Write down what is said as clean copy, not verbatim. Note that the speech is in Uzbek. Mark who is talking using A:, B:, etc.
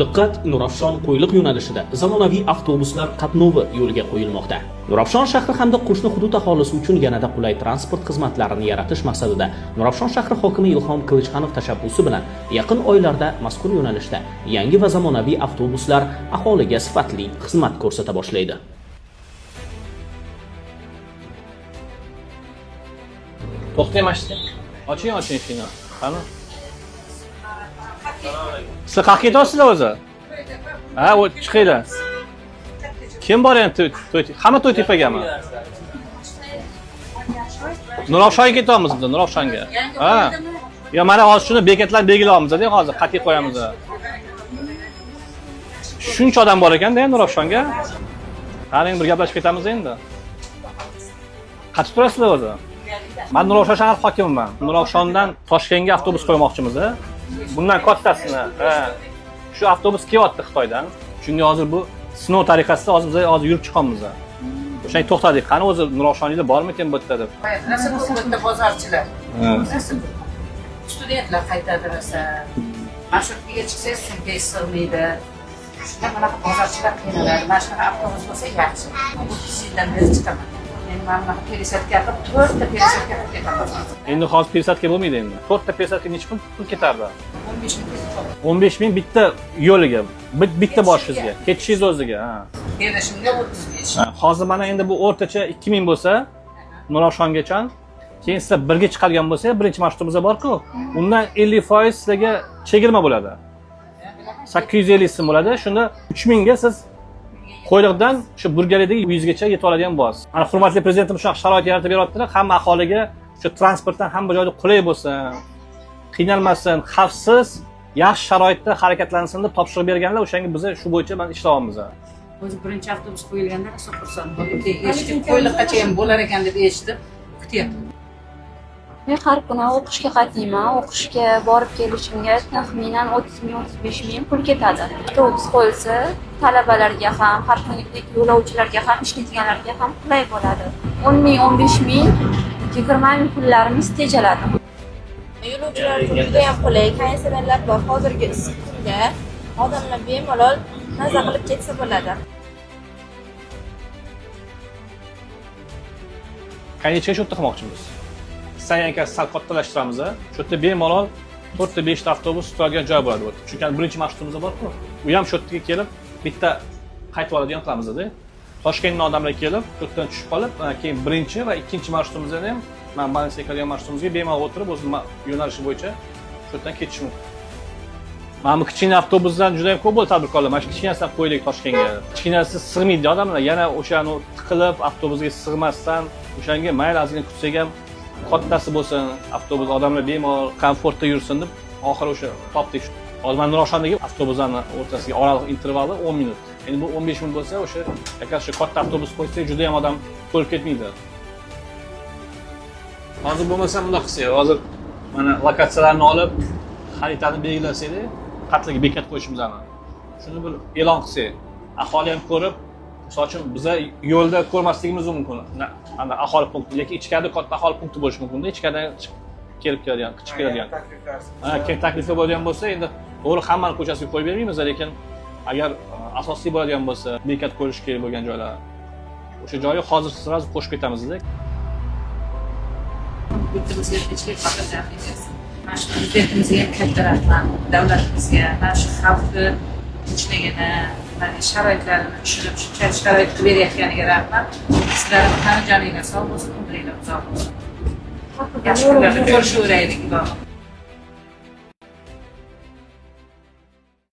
A: Diqqat, Nurafshon Qo'yliq yo'nalishida zamonaviy avtobuslar qatnovi yo'lga qo'yilmoqda. Nurafshon shahri hamda qo'shni hudud aholisi uchun yanada qulay transport xizmatlarini yaratish maqsadida Nurafshon shahri hokimi Ilhom Qilichxanov tashabbusi bilan yaqin oylarda mazkur yo'nalishda yangi va zamonaviy avtobuslar aholiga sifatli xizmat ko'rsata boshlaydi.
B: To'xtang mana shu yerda. Oching, oching eshikni. Qani? Sizlar qayerga ketyapsizlar o'zi? Ha, o chiqinglar. Kim bor endi to'y, hamma To'ytepagami? Nurafshonga ketyapmiz biz, Nurafshonga. Ha. Yo, mana hozir shuni bekatlar belgilayapmiz-da, hozir qat'iy qo'yamiz. Shuncha odam bor ekanda Nurafshonga. Qani endi bir gaplashib ketamiz endi. Qachon turasizlar o'zi? Man Nurafshon shahar hokimiman. Nurafshondan Toshkentga avtobus qo'ymoqchimiz. Bundan kattasini. Ha. Shu avtobus kelyapti Xitoydan. Shunga hozir bu sinov tariqasida hozir biz hozir yurib chiqamiz. O'shanga to'xtadik. Qani o'zi Nurafshonliklar bormikan bu yerda deb.
C: Rosa ko'p bu yerda bozorchilar. Rosa ko'p. Studentlar qaytadi rosa. Marshrutkaga chiqsangiz sumkangiz sig'maydi. Shunda bunaqa bozorchilar qiynaladi. Mana shunaqa avtobus bo'lsa yaxshi. 30 yildan beri chiqaman. Endi mana bunaqa пересадка qilib, to'rtta пересадка qilib ketaman.
B: Endi hozir пересадка bo'lmaydi endi. To'rtta пересадка necha pul ketardi?
C: 15 ming ketib qoladi.
B: 15 ming bitta yo'liga, bitta borishingizga, ketishingiz o'ziga, ha.
C: Kelishimga 35.
B: Ha, hozir mana endi bu o'rtacha 2000 bo'lsa, Nurafshongacha, keyin sizlar birga chiqadigan bo'lsa, birinchi marshrutimiz bor-ku, undan 50% sizlarga chegirma bo'ladi. 850 so'm bo'ladi. Shunda 3000 ga siz Qo'yliqdan shu Burgalidagi uyingizgacha yetib oladigan bo'lasiz. Mana hurmatli prezidentimiz shunaqa sharoit yaratib beryaptilar, hamma aholiga shu transportdan hamma joyda qulay bo'lsin, qiynalmasin, xavfsiz, yaxshi sharoitda harakatlansin deb topshiriq berganlar, o'shanga biz shu bo'yicha mana ishlayapmiz.
C: O'zi birinchi avtobus qo'yilganda rosa xursand bo'ldim. Keyin eshitib, Qo'yliqqacha ham bo'lar ekan deb eshitib, kutyapman.
D: Men har kuni o'qishga qatnayman. O'qishga borib kelishimga taxminan 30 ming, 35 ming pul ketadi. Avtobus qo'yilsa, talabalarga ham, har kunlik yo'lovchilarga ham, ishlaydiganlarga ham qulay bo'ladi. 10 ming, 15 ming, 20 ming pullarimiz tejaladi.
E: Yo'lovchilar uchun juda ham qulay, konditsionerlar bor. Hozirgi issiq kunda odamlar bemalol maza qilib ketsa bo'ladi.
B: Konechka shu yerda qilmoqchimiz. Стоянка si sal kattalashtiramiz. Shu yerda bemalol 4 ta 5 ta avtobus turadigan joy bo'ladi bu yerda. Chunki birinchi marshrutimiz bor-ku. U ham shu yerga kelib bitta qaytib oladigan qilamiz-da. Toshkentdan odamlar kelib, shu yerdan tushib qolib, keyin birinchi va ikkinchi marshrutimizda ham man Balansiyaga kelgan marshrutimizga bemalol o'tirib, o'z yo'nalishi bo'yicha shu yerdan ketish mumkin. Mana bu kichkina avtobusdan juda ham ko'p bo'ldi tadbirkorlar. Mana shu kichkinasidan qo'ydik Toshkentga. Kichkinasi sig'maydi odamlar. Yana o'shani tiqilib avtobusga sig'masdan, o'shanga mayli ozgina kutsak ham kattasi bo'lsin, avtobus odamlar bemalol komfortda yursin deb oxiri o'sha topdik. Hozir mana Nurafshondagi avtobuslarni o'rtasiga oraliq intervali 10 minut. Endi bu 15 minut bo'lsa, o'sha как раз shu katta avtobus qo'ysak juda ham odam to'lib ketmaydi. Hozir bo'lmasa bundoq qilsak, hozir mana lokatsiyalarni olib, xaritani belgilasak, qatliga bekat qo'yishimizni. Shuni bir e'lon qilsak, aholi ham ko'rib, misol uchun biza yo'lda ko'rmasligimiz mumkin. Ana aholi punkti yoki ichkarida katta aholi punkti bo'lishi mumkin-da, ichkaridan chiqib kelib keladigan, chiqib keladigan. Ha, keyin takliflar bo'ladigan bo'lsa, endi to'g'ri hammani ko'chasiga qo'yib bermaymiz, lekin agar asosli bo'ladigan bo'lsa, bekat qo'yish kerak bo'lgan joylar, o'sha joyi hozir сразу qo'shib ketamiz-da.
C: Yurtimizga tinchlik, xotirjamlik bersin. Mana shu prezidentimizga ham katta rahmat, davlatimizga, mana shu xalqni tinchligini, mana sharoitlarini tushunib, shuncha sharoit qilib berayotganiga rahmat. Sizlarni tani joninglar sog' bo'lsin, umringlar uzoq bo'lsin. Yaxshi kunlarda ko'rishaveraylik, ilohim.